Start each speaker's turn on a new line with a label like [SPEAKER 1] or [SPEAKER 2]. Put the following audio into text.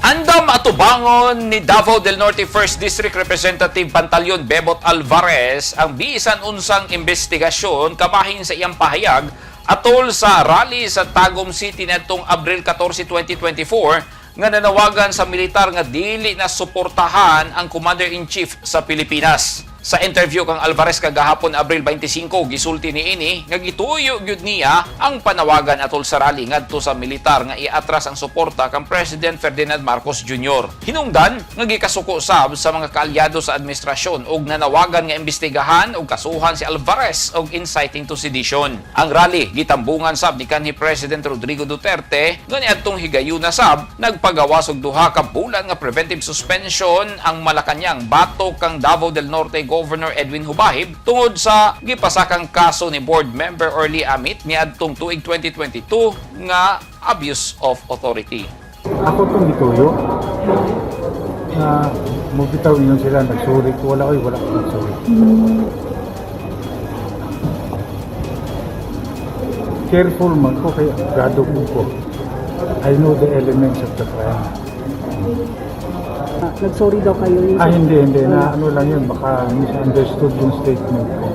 [SPEAKER 1] Andam atubangon ni Davao del Norte 1st District Representative Pantaleon Bebot Alvarez ang bisan unsang investigasyon kabahin sa iyang pahayag atol sa rally sa Tagum City ngadtong Abril 14, 2024 nga nanawagan sa militar nga dili na suportahan ang Commander-in-Chief sa Pilipinas. Sa interview kang Alvarez kagahapon, Abril 25, gisulti niini nga gituyo gyud niya ang panawagan atol sa rally ngadto sa militar nga iatras ang suporta kang President Ferdinand Marcos Jr. Hinungdan nga gikasuko sab sa mga kaalyado sa administrasyon og nanawagan nga imbestigahan og kasuhan si Alvarez og inciting to sedition. Ang rally gitambungan sab ni kanhi President Rodrigo Duterte nga niadtong higayuna sab nagpagawas og 2 ka bulan nga preventive suspension ang Malacañang batok kang Davao del Norte Governor Edwin Jubahib tungod sa gipasakang kaso ni board member Orly Amit niadtong tuig 2022 nga abuse of authority.
[SPEAKER 2] Ako itong gituyo na mubitaw ingon sila nag-sorry ko. Wala oy, wala ko nag-sorry. Careful man ko kay abogado ko. I know the elements of the crime.
[SPEAKER 3] Ah, nag-sorry daw kayo yung
[SPEAKER 2] Ah, hindi, hindi. Na ano lang yun, baka misunderstood yung statement ko.